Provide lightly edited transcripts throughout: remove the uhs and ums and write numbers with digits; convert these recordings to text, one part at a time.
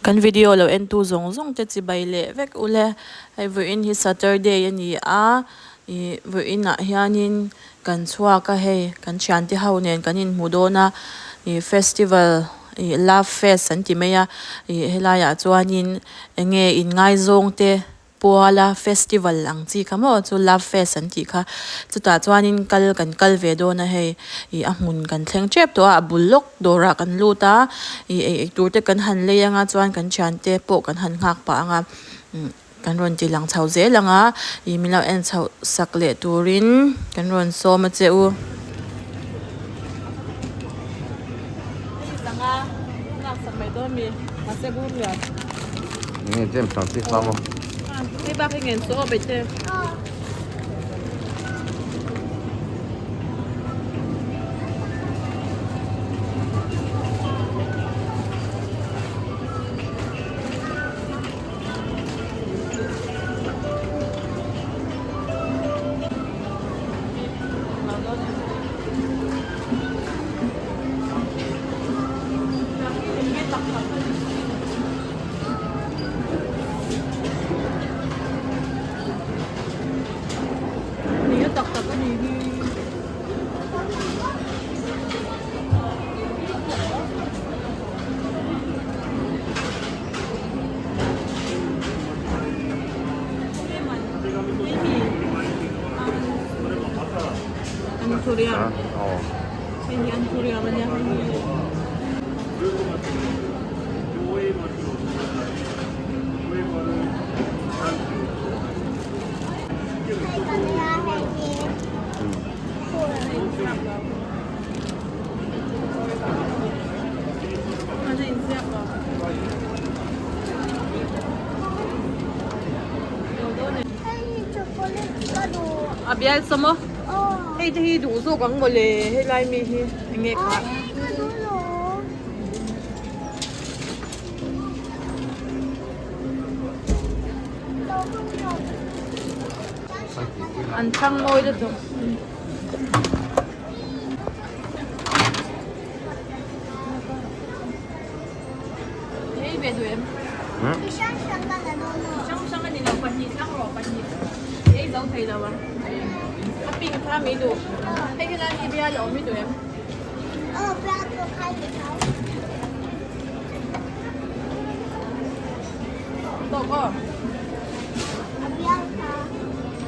Kan video lo en tu zawng zawng te chibai leh vek ule hei vawiin hi saturday a ni a ih vawiin ah hianin kan chhuak a hei kan thiante ho nen kan inhmu dawn a ih festival ih love fest an ti mai a ih helaiah chuanin eng nge inngaizawng te Puala festival ang chi kha maw chu love fest an tih kha chutah chuanin kal kan kal ve dawn a hei ih a hmun kan thleng tep tawh a a bul lawk dawrah kan lut a ih ei eitur te kan han lei anga chuan kan thiante pawh kan han nghak pah anga umm kan rawn ti lang chho zel ang a ih min lo en chhoh sak leh turin kan rawn sawm a che u. A bial sawm aw hei te hi duh zawk ang mawle helai mi hi eng nge kha an thlang mawi lutuk.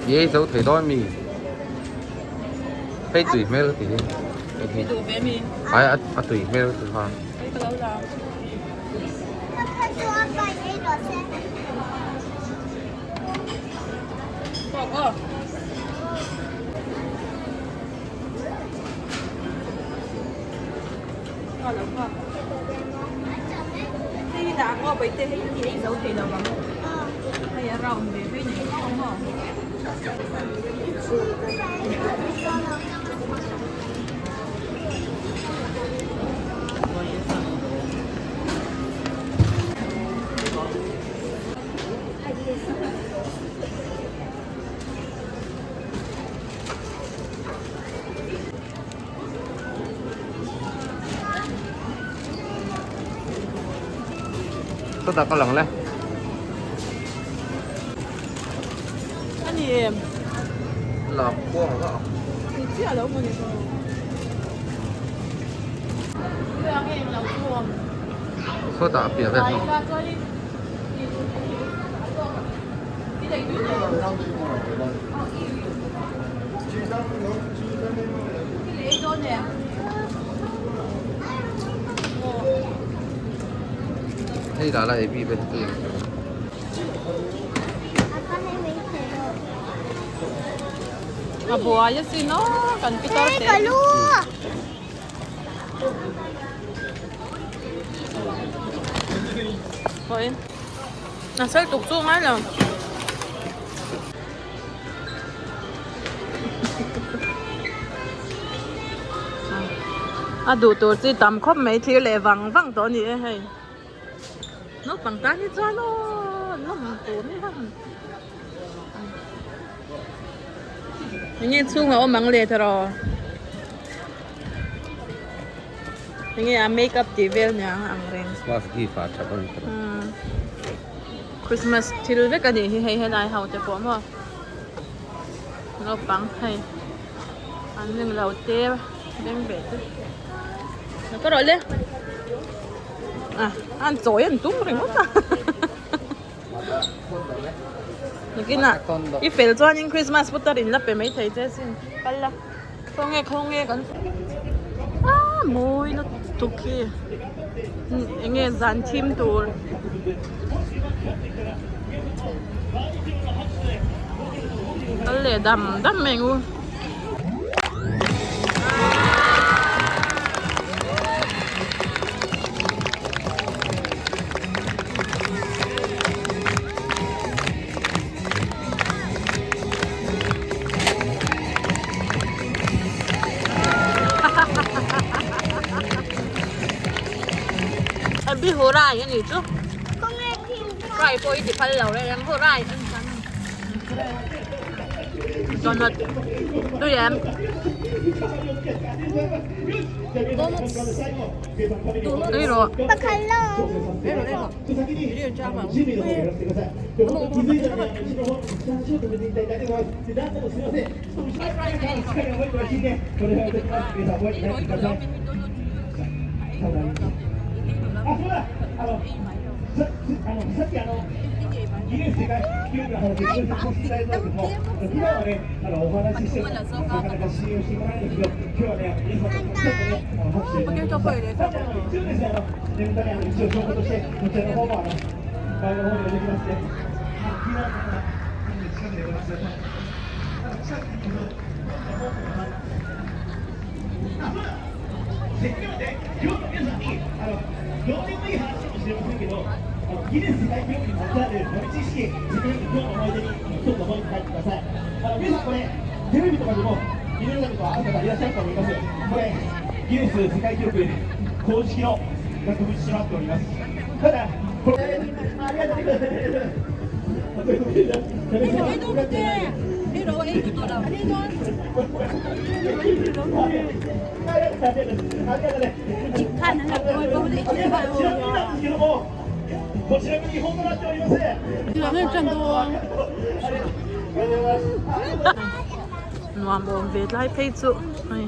I ei zo thei dawn mi? Hei tui hmel ka ti hi. Ai a tui hmel ka ti kha. Sawtah ka lang le. A ni em? La khuang a ang. Ni chiah lo maw ni chu. Sawtah a piah vel hlawm. Hei dah la AB vel hi. A buai asin aw kan pitar te. Thôi. A sel tuk chu ngai lo. A duh tur chi tam khawp mai thlir leh vang vang tawh a ni e hei. Naupang tan hi chuan aw lawm tur ni vang. Enge chhung a awm ang leh tawh rawh. Enge a make up tih vel nia ang reng. Christmas gift ah tha ber ka ring. Christmas thil vek a nih hi hei helai ho te pawh maw. Naupang hei an ring lo te beng ve te. Ka rawh le. Ah an chawi an tum ringawt a. Nakinah i fel chuanin Christmas putar in la pe maithei che sin kal la khawnge khawnge kan ah mawi lutuk hi enge zan thim tur. Kal leh dam dam mai ang u. Bi hurai a nih chu fry pawh i ti phal lo reng ang hurai donut tui em tui rawh Nuam awm ve tlai phei chu hei.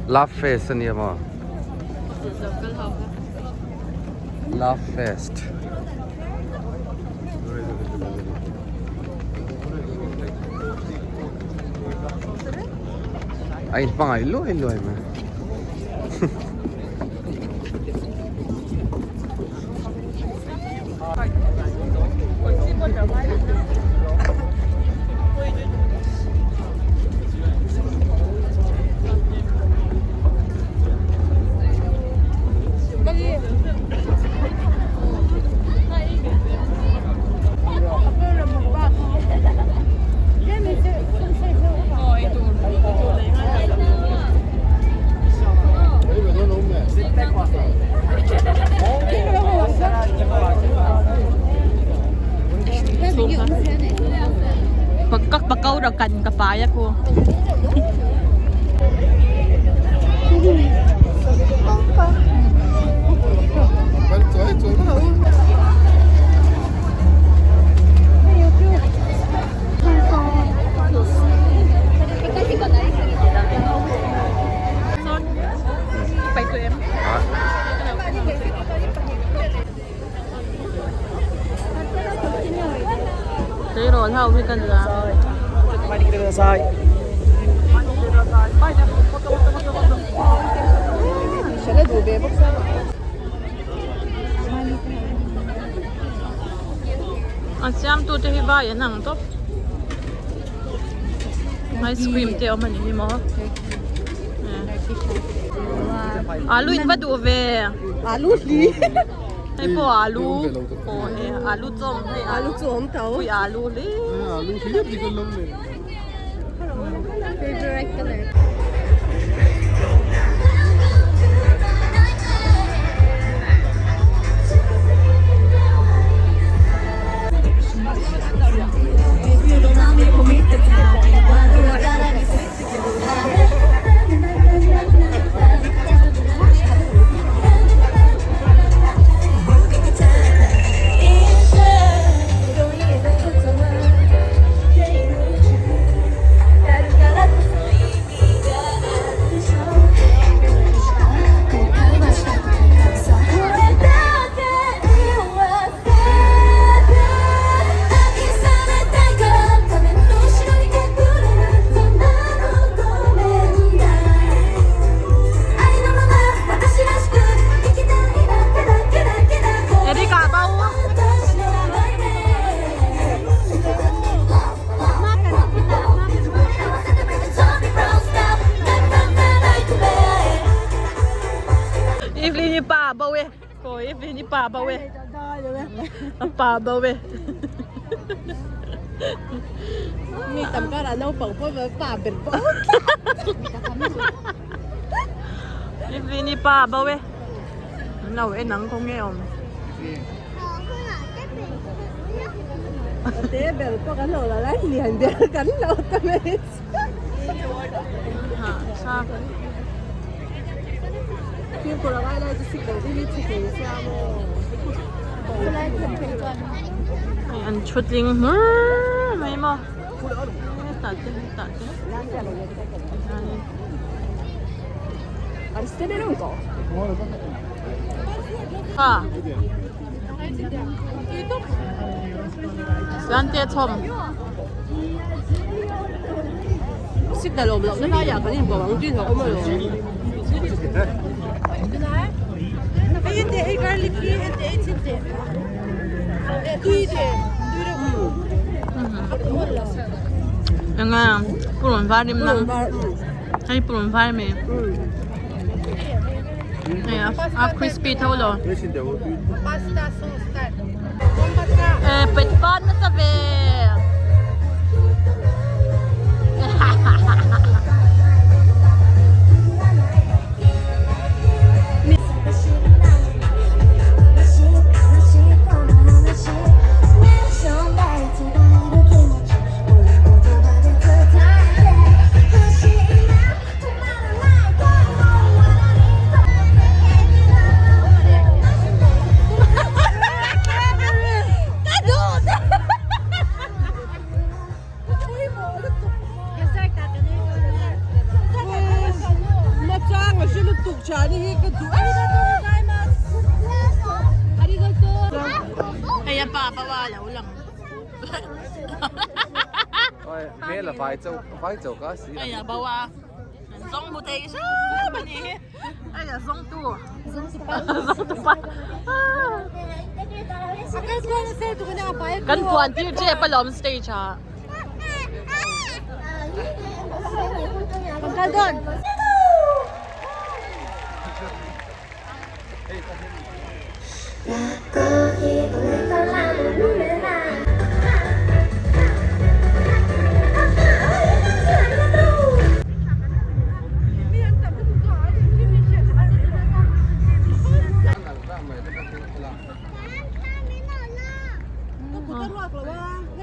Love fest a nia maw? Love fest. A inhmangaih luai luai mai. Pakora kan ka pai a khu. Tleirawl ho hi ka nia. A siamtute hi vai an ang tawp. Ice cream te awm a ni hi maw alu in va duh ve alu hli hei pawh alu aw hei alu chawm hei alu chu awm tho pui alu hli alu hli ti kan lo nei Favorite color. Eric-a bo. Evelyn i pa bo e. Ko Evelyn i pa bo e. A pa bo e. Mi tam karah naupang pawh pa ber pawh. Evelyn i pa bo e. Lo en ang kawng nge awm. Te ber pawh kan lo la lai lian ber kan lo ta mai. Ha tha. Fimkhur a ngai lai chu sikal te hi chhe thei sia maw. Hei an thutling hmur mai maw. Hetah te hetah te. Ha. Sante chhawm. Signal awm lohna laiah kan inbawk ang tih a awm alawm. Enge purun var rim na. Hei purun var mi. Hei a crispy tho lo. Eh pet fan nasa ve. Hei a pa pa wa lo lang. Hmel a vai chauh vai chauh ka si. Hei a bo a. Zawng hmu thei hrep a ni hi. Hei a zawng tu. Zawng tu pa. Kan puan tir tep alawm stage ah. Kal dawn.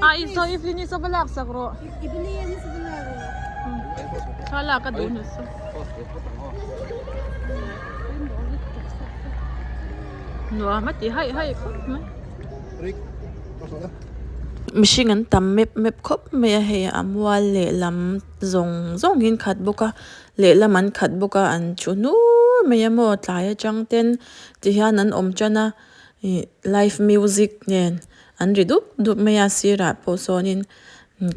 A i saw Evelyn i saw va lak sak rawh. Thla lak a duh nasa. Nuam a ti haih haih khawp mai. Mihring an tam mep mep khawp mai a hei a mual lehlam zawng zawng hi an khat bawk a lehlam an khat bawk a an thu hnur mai a maw tlai atang ten ti hian an awm tan a ih live music nen an ri dup dup mai a sirah pawh sawnin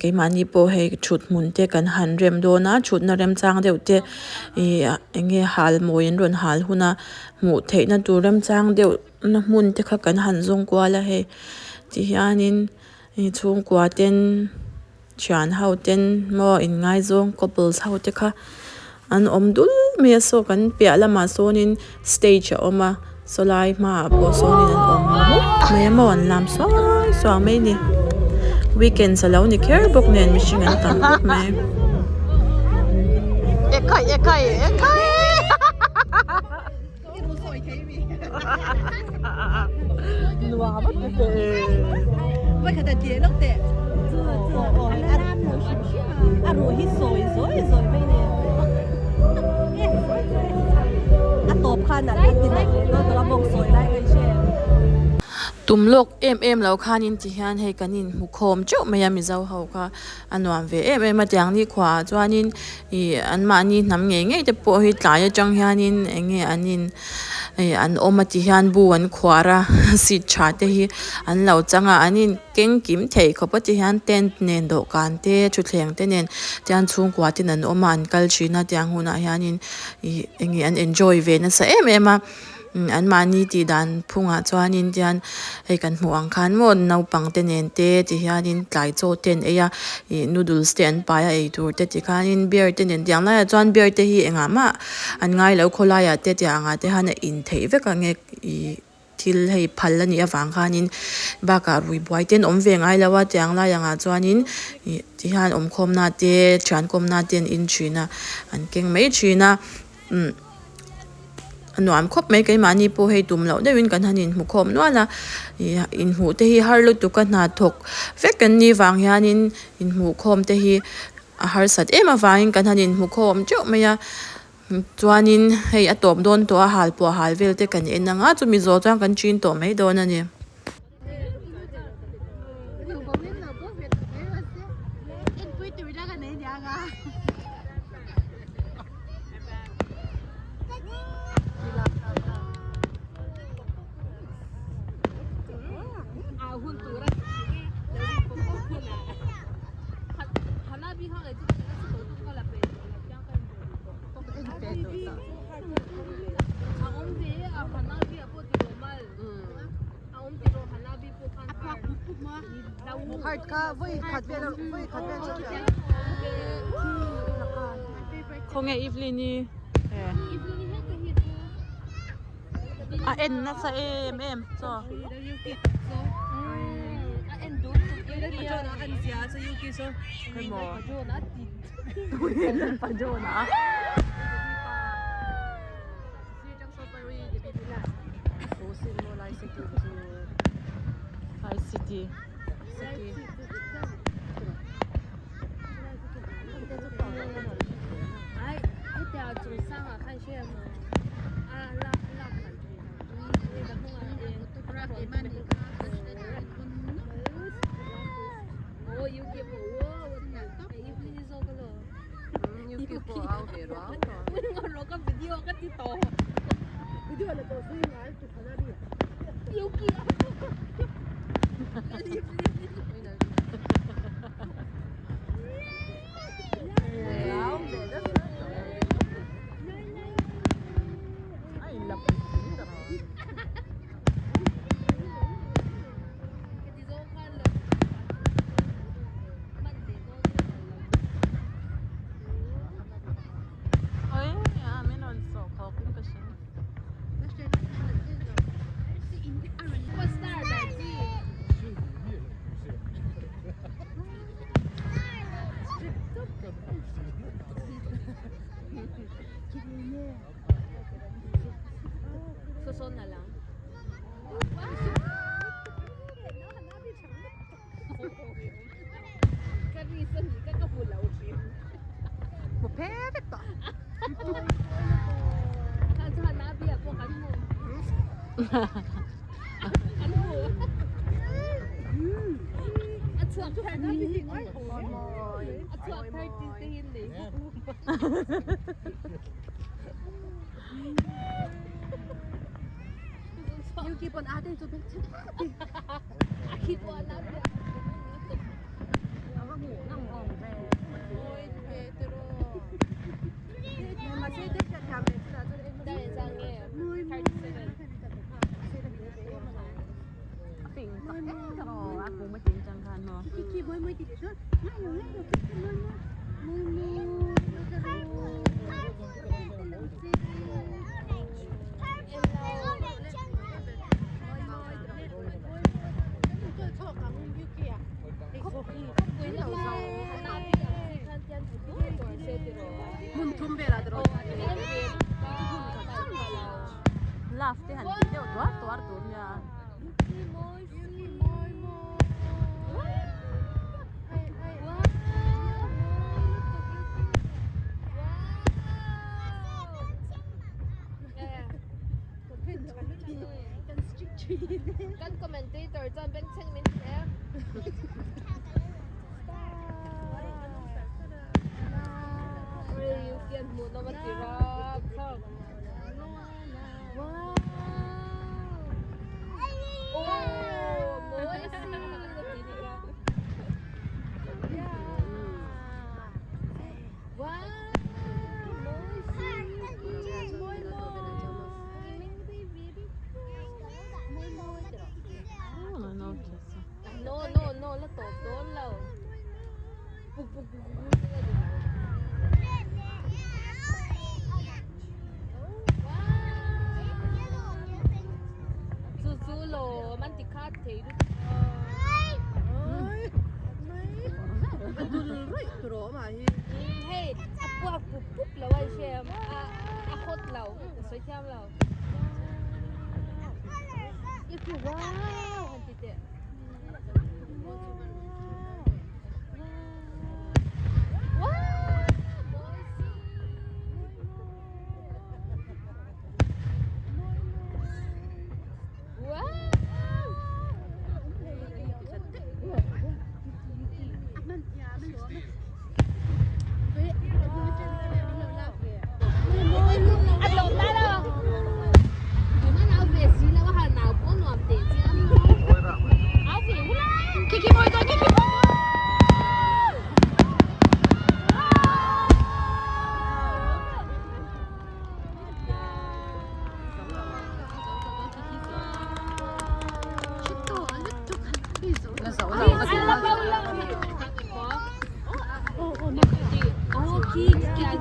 keimahni pawh hei thut hmun te kan han rem dawn a thutna remchang deuh te ih eng nge hal mawi an rawn hal hun a hmuh theihna tur remchang deuh na hmun te kha kan han zawng kual a hei ti hianin ih chhungkua ten. Thian ho ten maw inngaizawng couples ho te kha an awm dul mai a saw kan piah lamah sawnin stage a awm a saw lai hmaah pawh sawnin an awm mup mai a maw an lam suau suau mai a ni weekends alo ni kher bawk nen mihring an tam khawp mai. Tum lawk em em lo khanin ti hian hei kan inhmu khawm teuh mai a Mizo ho kha a nuam ve em em a tiang ni khuaah chuanin ih anmahni hnam ngei ngei te pawh hi tlai atang hianin eng nge an in ih an awm a ti hian bu an khuar a seat tha te hi an lo chang a an in keng kim thei khawp a ti hian tent nen dawhkan te thutthleng te nen tian chhungkua ten an awm a an kal thin a tiang hunah hianin ih eng nge an enjoy ve nasa em em a. An mahni tih dan phungah chuanin tihian hei kan hmuh ang khan maw naupang te nen te ti hianin tlai chaw te an ei a ih noodles te an pai a eitur te tikhanin beer te nen tiang laiah chuan beer te hi engah mah an ngai lo khawlaiah te tiang ah te hian a in theih vek ang e ih thil hei phal a nih avang khanin bakah rui buai te an awm ve ngai lo a tiang lai angah chuanin ih tihian awmkhawmna te thian kawmna te an in thin a an keng mai thin a umm. A nuam khawp mai keimahni pawh hei tum loh deuhin kan han inhmu khawm nual a ih inhmuh te hi har lutuk a hna thawk vek kan nih vang hianin inhmuh khawm te hi a harsat em avangin kan han inhmu khawm teuh mai a chuanin hei a tawp dawn tawh a halpuah hal vel te kan en ang a chumi zawh chuan kan chin tawh mai dawn a ni. Khawnge Evelyn i a en nasa em em chaw City City Hmun thum velah te rawh. Love te han tih deuh tuar tuar tur nia. Kan commentator chuan bengchheng min ti em. No no no la tawp dawn lo. Chu chu lo man ti khat thei ru. A dul ruih tur a awm ah hi. Hei a puak pup pup lo a i hriam a a hot lo a sawi thiam lo. I chu wow han ti teh.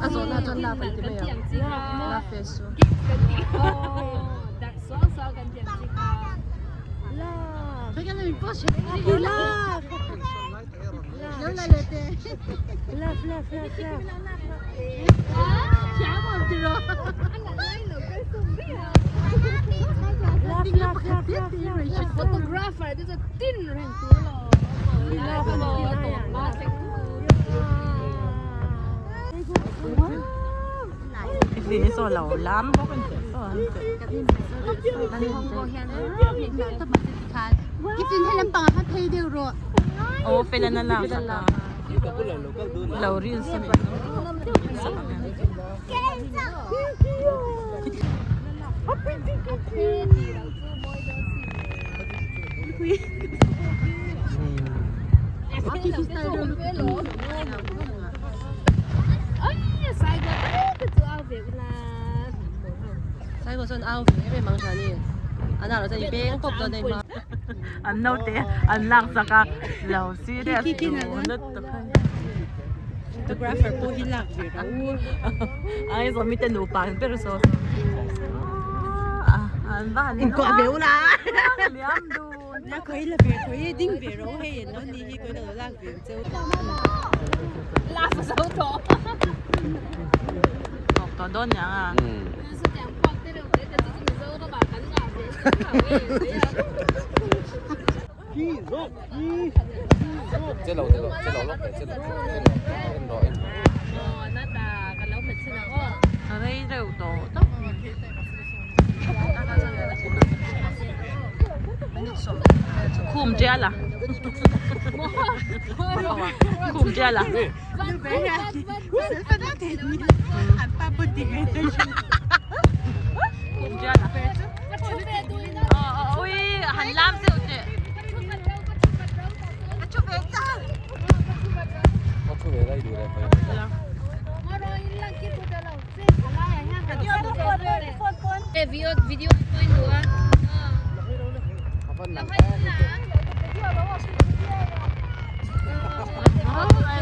A zawhna chuan love an ti mai ang love ve su. Photographer te chu tin reng tur lo Aw fel an a lak sak a lo ril sa An naute an lak sak a lo serious lutuk a Photographer pawh hi lak ve rawh u. Ai zawmi te nupa an ber saw an va han Inkuah ve ula. Liam dun. Na khawi la ve khawi ding ve rawh u hei an lo ni hi khawi la lo lak ve ang cheu. Lak zo tawh. Tawk tawh dawn niang a. Rei reuh tawh tawp. Khum tial a. Khum tial a. Khum tial a. Ui han lam zeuh teh.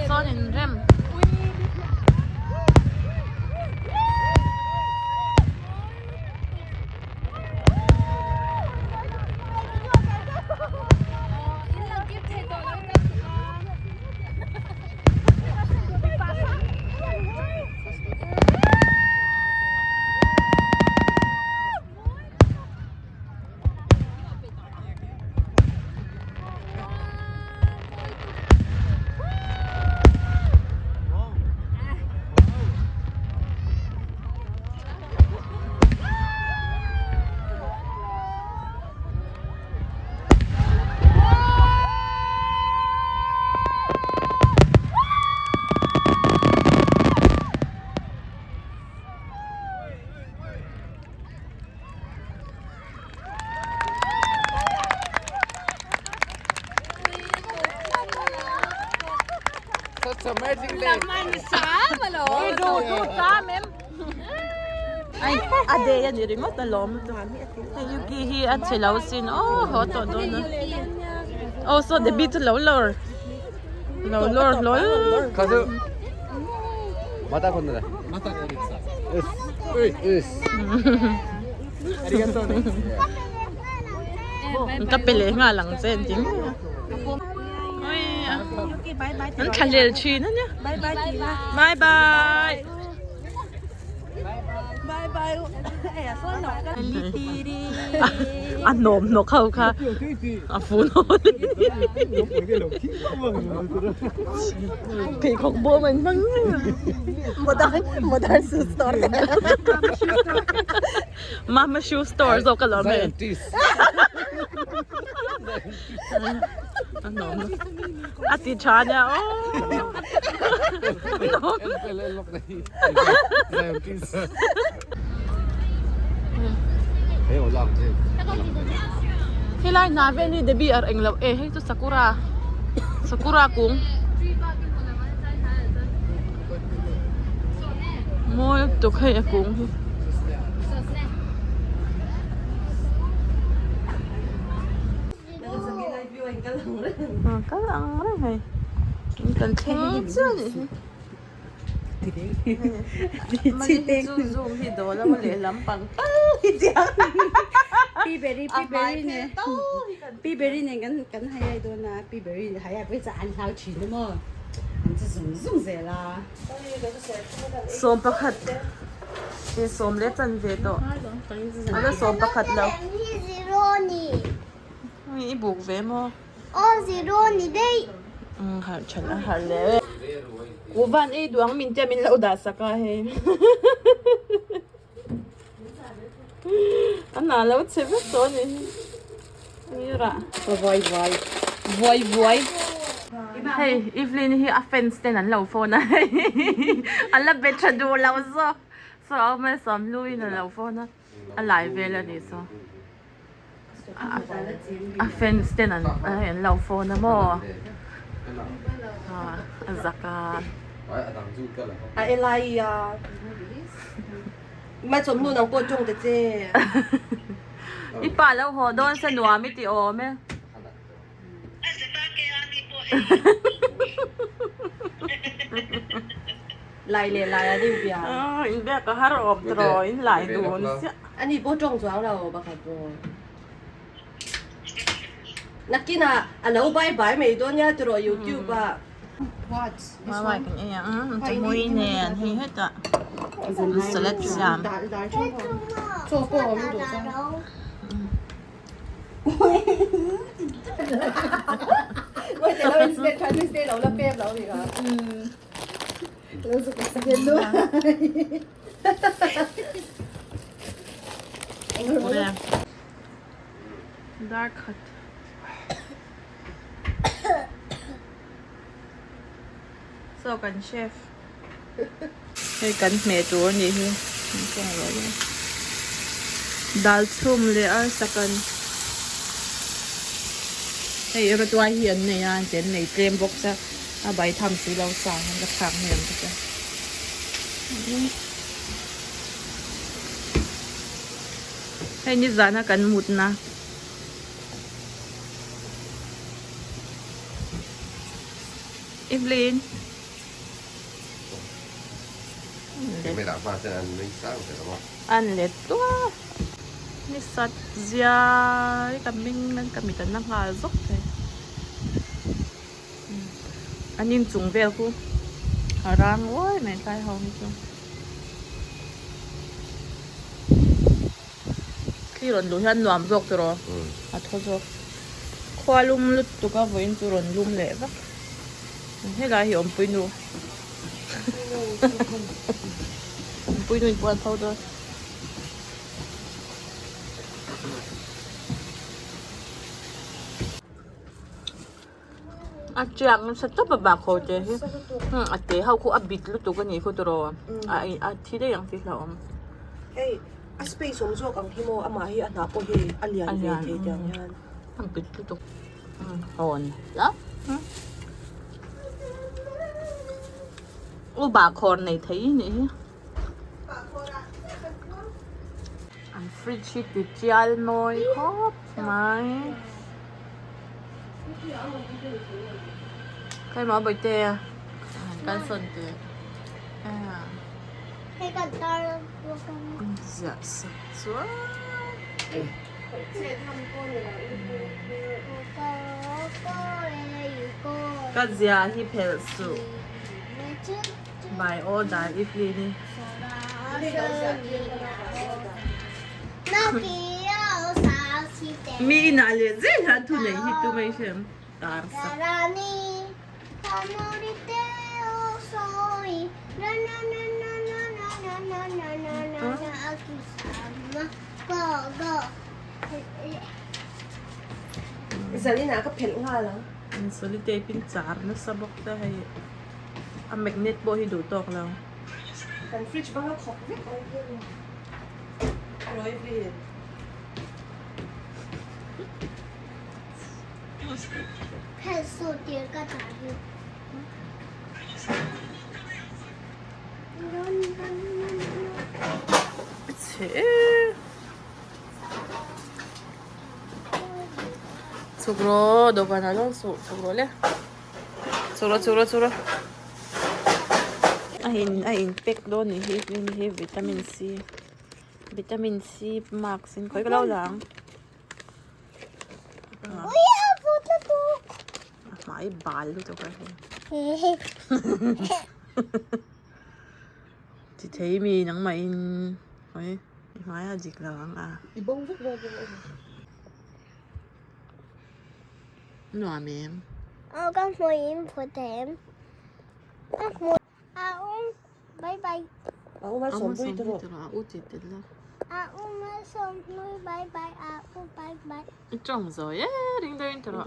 Sawn in rem. It's amazing day. I du du ta mem. Ai a day a ni ringawt alawm hei Yuki hi a chhe lo sin aw haw tawh dawn a aw saw Debbie chu lo lawr lo lawr hlawl Kazu Mata kondo da. Mata Eric-san. Us. Arigatou ne. Ka pe leh nghal ang che engtin an thlahlel thin a nia bye bye a hnawm hnawk ho kha a fun haw pheikhawk bawm an hmang Modern shoe store Mama shoe store zawk alawm hei. A ti tha nia aw. Helai hna vel hi Debbie ar englo e hei chu Sakura Sakura kung Mawi lutuk hei a kung hi. Kal ang reng hei. Kan thleng chiah anih hi. Mali hi chu zoom hi dawl a maw lehlam pang tal hi chiang. A hmai phel to hi kan. Pi Berry nen kan kan hai dawn a, Pi Berry hai a pawisa an hlau thin a maw, an che zung zung zel a. Sawm pakhat e sawm leh chan ve tawh a la sawm pakhat lo. I buk ve maw? Aw zero ni daih. Umm harh than a harh leh e. Kuhvan ei duang min tia min lo dah sak a hei. A hna lo chhe vek tawh a ni hi. Mira. Vuai vuai. Vuai vuai. Hei Evelyn hi a fans ten an lo phone a hei. An la be tha duh lo zawk. Saw a awm e Sawmhluin a lo phone a. A lai vel a ni saw. A fans ten an an lo phone a maw. A zak a. A elai a. Mai chawmhnu nang pawh tawng ta che. I pa lo haw dawn sa nuam i ti awm e. Lai leh lai a ding piang. In biak a har awm tawh in lai dun chiah. Ani pawh tawng chuang lo pakhat pawh. Nakinah a lo bye bye mai dawn nia tiraw youtube ah. Mawai kan ei ang chawhmui nen hei hetah salad siam. Dar khat. Saw kan chef. Hei kan hmeh tur a nih hi. Dal chhum leh arsa kan. Hei rawtuai hi an nei a, an nei tlem bawk che. A bai tham si lo sang an ka thlak mai ang che chu. Hei nizana kan mutna. Evelyn. An let tuar. Ni sat zia i ka ming nan ka mit an la nghal zawk thei. An inchung vel khu a rang uai mai tlai ho hi chu. Thli rawn luh hian nuam zawk tiraw a thaw zawk. Khua lum lutuk a vawiin chu rawn lum leh vak. Helai hi awmpui nu. Awmpui nu in puan pho dawn. A chiak nasa tawp a bak ho te hi a te ho khu a bit lutuk a nih khu tiraw a thi daih ang tih hlauhawm. Hei a space awm zawk ang hi maw amah hi a hnah pawh hi a lian ve thei tiang hian. A bit lutuk hawn hlauh. U bahkhawr nei thei i nih hi. An fridge hi ti tial mawi khawp mai. Keimah bawihte a han kalsawn teh. Ziah sak chuan. Ka ziah hi phelh suh. By order if li ni. Mi inah leh zel hian thu nei hi tu mai hrem tar sak. Zalina ka phelh nghal ang. Solitape in char nasa bawk ta hei. A magnet pawh hi duh tawk lo. Kan fridge banga khawk vek ang hi a ni. Rawi vel. Phelh suh tir ka dah hi. Chhuk rawh dawhkan ah lawn suh chhuk rawh le chhuk rawh chhuk rawh chhuk rawh a in a in pack dawn nih hi hi vitamin C vitamin C mask in khawi ka lo la ang. A hmai bal lutuk a hei. Ti thei mi nangmah in oi i hmai a dik lo ang a. I bo vek dawn bawk a ni. Nuam em? Aw ka hmu in phut em. Ka hmu. A um bye bye. A um a sawm pui tawh. A u ti tel lo. A um a sawm pui bye bye a u bye bye. I tawng zawi e ring deuhin tawh rawh.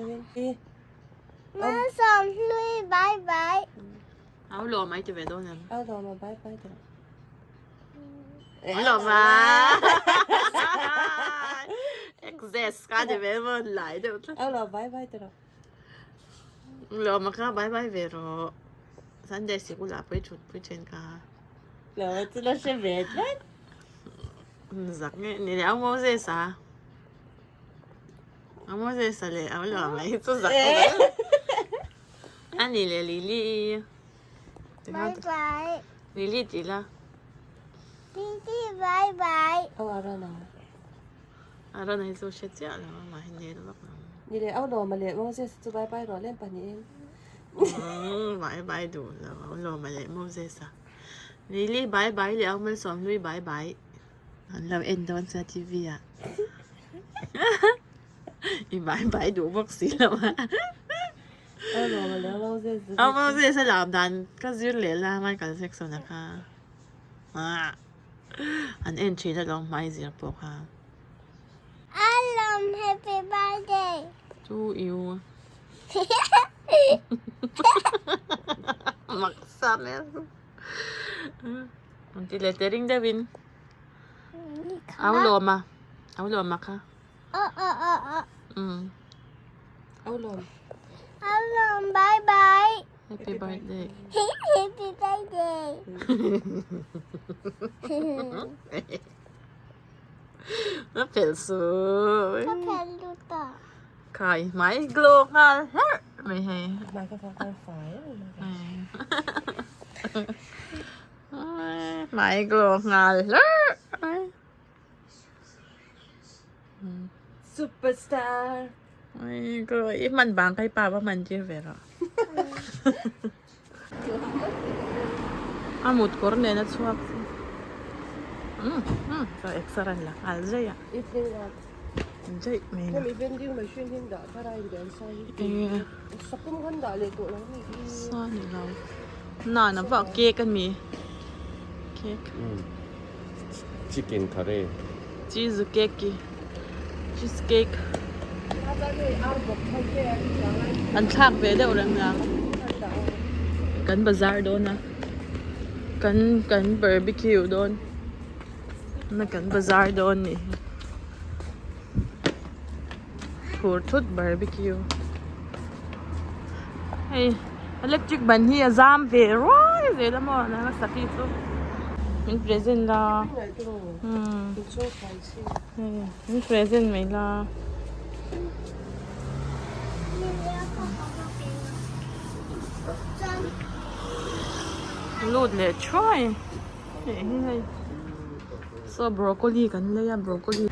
Ma sawm hlui bye bye. Au lawm ai ti ve dawn em? Au lawm a bye bye tawh. Au lawm a. Exes ka ti ve maw lai deuh tlat. Au lawm bye bye tawh. Lawm a kha bye bye ve rawh. Sunday sikul ah pawh i thut pui thin kha. Lawm a chu la hre ve tlat. Zak nge ni leh au Moses a. Au Moses a leh au lawm a hi chu zak nge. A ni leh Lily. Bye bye. Lily tih la. Lily bye bye. Au Aaron a. Aaron a hi chu hre chiah lo a mah hi nel vak lo. Ni leh au lawm a leh Moses chu bye bye rawh lem pahnihin. Bye bye duh lo au lawm a leh Moses a. Lily bye bye leh au Malsawmhlui bye bye. An lo en dawn sia TV ah. I bye bye duh bawk si lo a. Au lawm a leh Moses. Au Moses a lam dan ka zir leh la Michael Jackson a kha. An en thin alawm hmai zir pawh kha. Alawm happy birthday. To you. Maksa mel. An ti leh teh ring deuhin. Au lawm a. Au lawm a kha. Au lawm. Au lawm bye bye. Happy birthday. Happy birthday. Ka phelh suh. Ka phelh lut ta. Khai hmai glow nghal hlarh mai hei. Hmai ka fak nghal fai em. Hmai glow nghal hlarh mai. Superstar. Ai glow i hman bang kai pa va hman tir ve rawh. A mut kawr nen a chhuak chu umm umm ka exer an la nghal zai a zai mai sa ni lo nana vak cake a ni cake chicken curry cheese cake cheese cake an thlak ve deuh reng a kan bazar dawn a kan kan barbecue dawn na kan bazar dawn nih hi phur thut barbecue hei. Electric ban hi a zam ve ruai zel a maw nanga sakhi chu min present la umm min present mai la. Lut leh thuai hei hi hei saw broccoli kan lei a broccoli.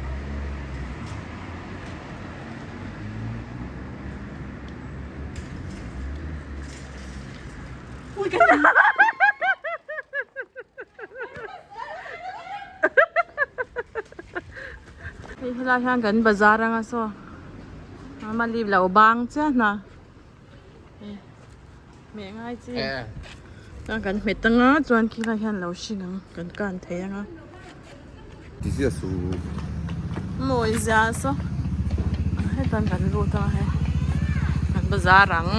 Hei helai hian kan bazar anga saw mali lo bang chiah hna hmeh ngai chi chuan kan hmet anga chuan khilai hian lo hring ang kan kan thei anga. Mawi zia saw hetan kan lut anga hei kan bazar ang.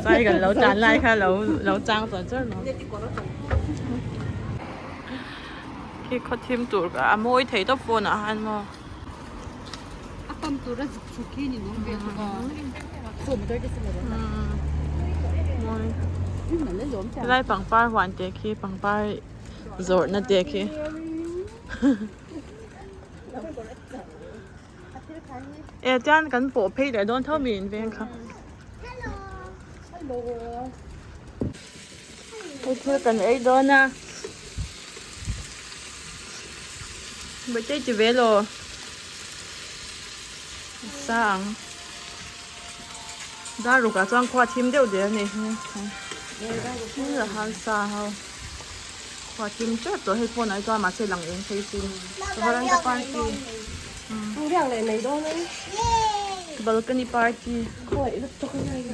Sai kan lo tan lai kha lo lo chang char char lo. Khi khaw thim tur a mawi thei tawp phone ah khan maw. A pump tur a zuk chhuk hi ni nung ve bawk a. Chaw motor te silo a. Mawi. Helai pangpar huan te khi pangpar zawrhna te khi. E chuan kan pawh phei leh dawn tho mi in veng kha. Hei thil kan ei dawn a. Birthday ti ve law. Sa ang. Dar ruk ah chuan khua thim deuh der a ni. Thil a han sa ho. Khua thim tep tawh hei phone ah hi chuan mahse lang eng phei chu. Varanda party. Balcony party.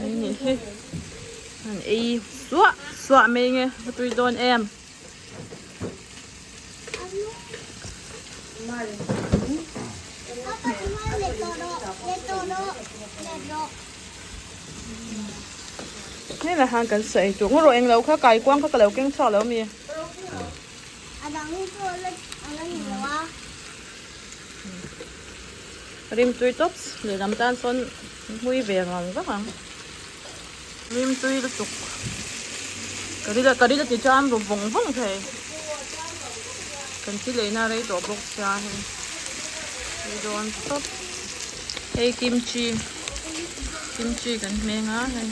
Mai nih hi. An ei suah suah mai nge va tui dawn em. Helai han kan sawi tur ngaw rawh englo kha kaikuang kha ka lo keng chhuak lo ami. Rimtui tawp lehlam tan sawn hmui ve vang vang ang. Rimtui lutuk ka ril ka ril a ti cham ru vawng vawng thei kan thil eina rei tawh bawk sia hei ei dawn tawp hei kimchi kimchi kan hmeng a hei.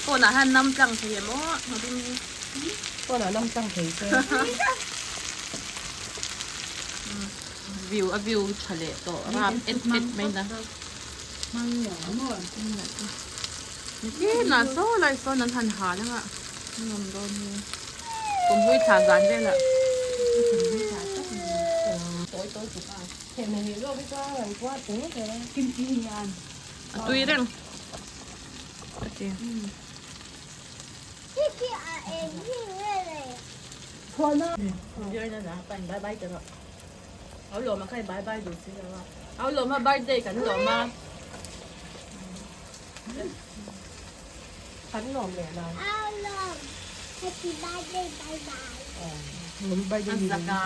Phone ah hian nam tlang thei em aw Phone ah nam tlang thei se View a view tha leh tawh rap et et mai na Nitin ah saw lai sawn an han hal anga an awm dawn hi Kum hlui thla zan velah. A tui reng a ti. Au lawm a kha i bye bye duh si lo a. Au lawm a birthday kan lawm a. Kan lawm leh lo. Au lawm happy birthday bye bye. An zak a.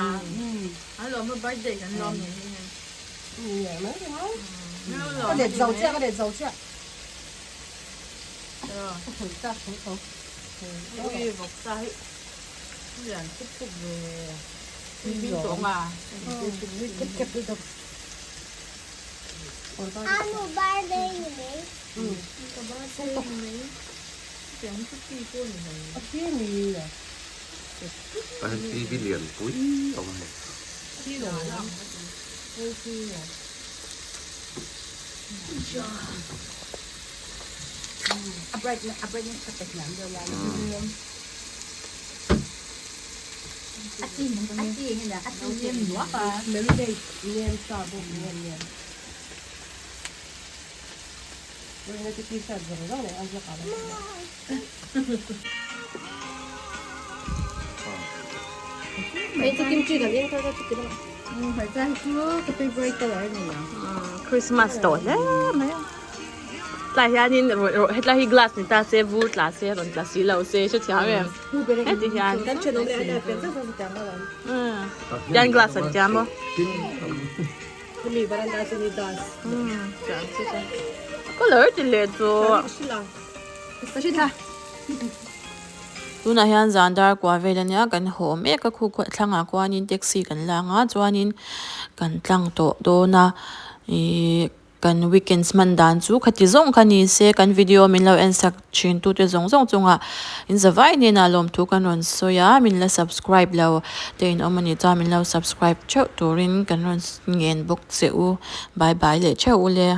Au lawm a birthday kan lawm ni hi. Ka let zo chiah ka let zo chiah. Ui vawksa hi lian khup khup ve. Min tawng a. Anu birthday ni mai. Tah hian TV lian pui a awm a ni. Christmas tawh hle mai a tlai hianin hetlai hi glass ni ta se vur tla se rawn tla si lo se hrethiam em heti hian tian glass an tia maw. Colour ti leh chu tunah hian zan dar kua vel ania kan haw mek a khu thlangah khuanin taxi kan lang a chuanin kan tlang tawh dawn a ihh kan weekends hman dan chu khati zawng kha ni se kan video min lo en sak thin tute zawng zawng chungah in zavai hnenah lawmthu kan rawn sawi a min la subscribe lo te in awm a nih chuan min lo subscribe theuh turin kan rawn ngen bawk che u bye bye leh theuh u le.